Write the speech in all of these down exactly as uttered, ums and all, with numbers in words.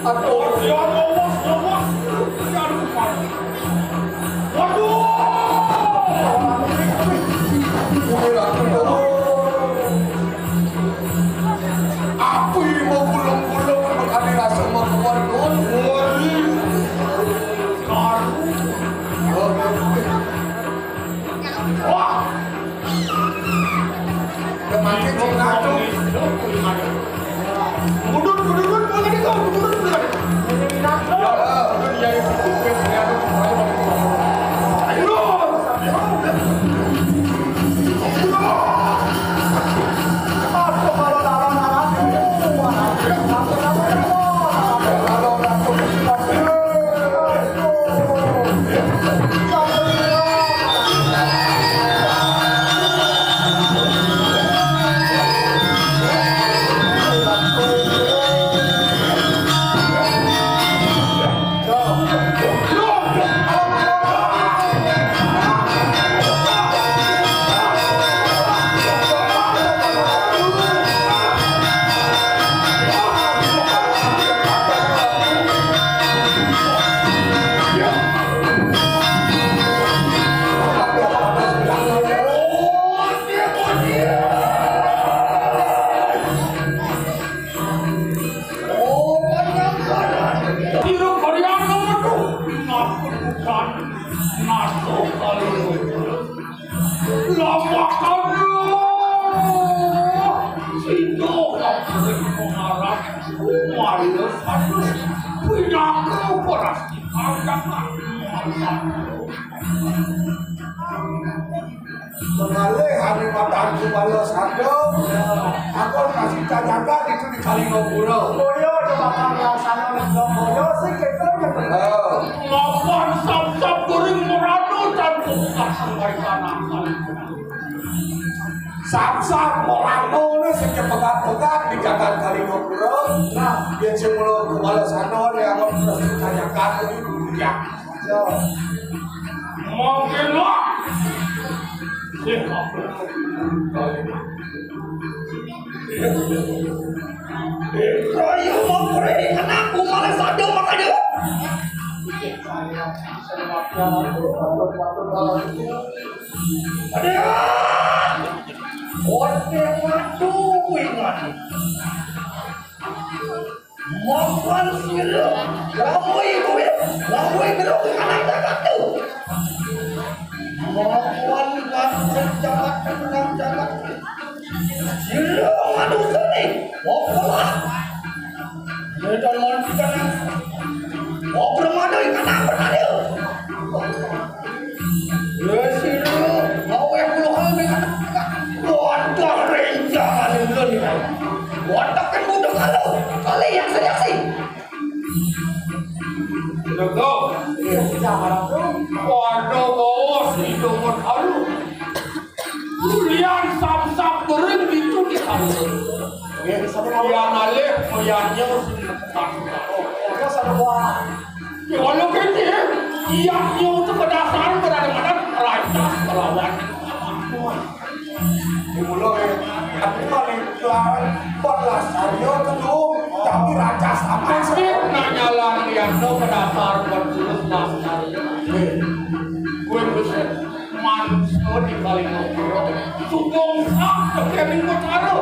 Aduh, ya Allah, Allah. Ya Allah. Waduh. Mulai lagi, oh. Apa ini mau gulung-gulung, kami rasa mau keluar, oh. Waduh. Wah. Udah mati, Cina tuh. Mundur, mundur, mundur, mundur, mundur, mundur. Ya, mundur, ya, ya. Ayo. Kira kalian nomor tuh. Ngaku bukan. Ngaku kali. Lama kali. Itu kamu pengarap. Malu satu. Pindah ke operasi. Angkat. Mengalih hari mataku balas ada. Aku masih tanyakan itu di Kalingapura. Oh iya, coba kan laksana nek Jombaya sih kita yang bener. Oh. Mapan sap-sap goreng merado tanpa kasih mereka nakal. Sap-sap merado nih sing pegat-pegat di jagat Kalingapura. Nah, dia cuma kepala sana dia akan terus ditanyakan ini. Ya. Mungkin lah. Kaya mau kering anakku malah sadar makanya. Aduh. Waduh, waduh, ingat. Makan sira, lamui kuwi, lamui gerung anak jagat tu. Makan nang jagat, nang jagat. Sira manusane, apa lah? Medan manusane. Apa mana ikan apa tadi? Wis ira, gawe puluhan dengan wadah rencangan ulun. Wadah kan butuh kalau, kali yang seriasi. Lego. Iya, jangan langsung. Wadah bos, hidung halu. Kulian sap-sap bering gitu di halu. Iya, bisa. Kulian alih, kuliannya sini. Oh, oh, ya, satu buah. Ya, walau kene, iya, iya, itu kedasar berada-ada raja melawan. Di mulut, eh, aku paling jual empat belas hari itu, tapi raja sama. Tapi nanya lari, no kedasar buat dulu dasar. Eh, gue besar. Mansa di Kalingapura, sugong sak tekering Betara.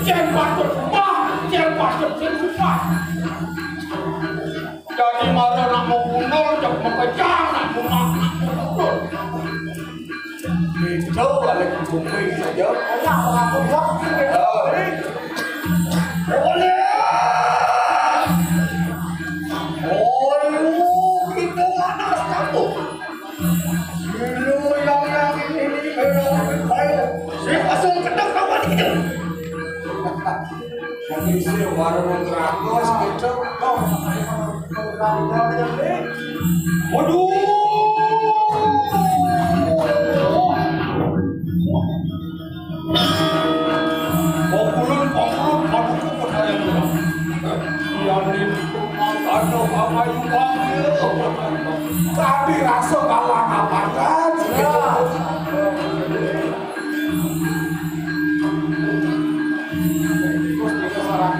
Cen patut sembah, cen patut sembah. Jadi mara nak mau gundul, cak mekejang, nak bunga, nak mau gundul. Itu balik ke bumi saja. Enak mengaku waktu. Oh, boleh. Oh, kita mana satu? Dulu yang yang ini, eh, ayo. Saya pasang kedok kawan itu. Jadi saya baru ratus gitu. Waduh. Pokoknya, pokoknya, pokoknya, pokoknya. Yang itu, ada apa yang panggil? Tapi rasa kalah kapan kan? Ya.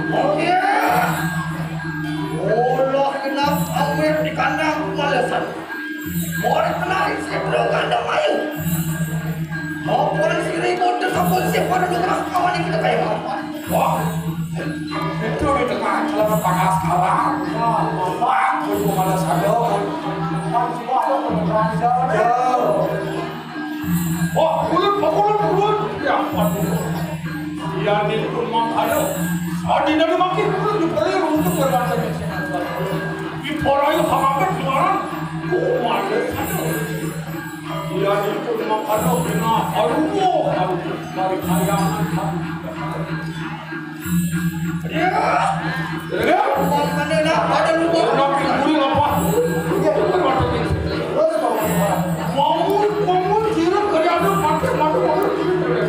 Oke. Orang kenal si Bro Gandeng Ayu. Mau pulang si Ribut, terus aku si pada dua orang kawan yang kita kayak apa? Wah, itu di tengah celana panas kawan. Wah, wah, aku malas ada. Kan semua ada penerangan. Wah, ulun, ulun, ulun. Ya, ampun. Ya, di rumah ada. Adi dari makin ulun diberi untuk bermacam. Di porai hamakan jualan. Oh, malas ada. Ya, di rumah ada. Benar. Aduh, aduh. Dari kayangan. Ya. Ya. Ada lubang. Orang yang gurih apa? Iya, itu kan mata. Terus mau gimana? Mau, mau, mau, sirup, kerja, aduh, pakai, aduh, aduh, sirup, kerja.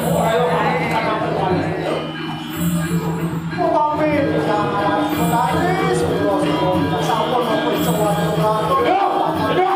Ayo, ayo, kita dapat. Mau pamit, jangan, jangan, sampun, sampun, sampun, sampun. Ya, ya.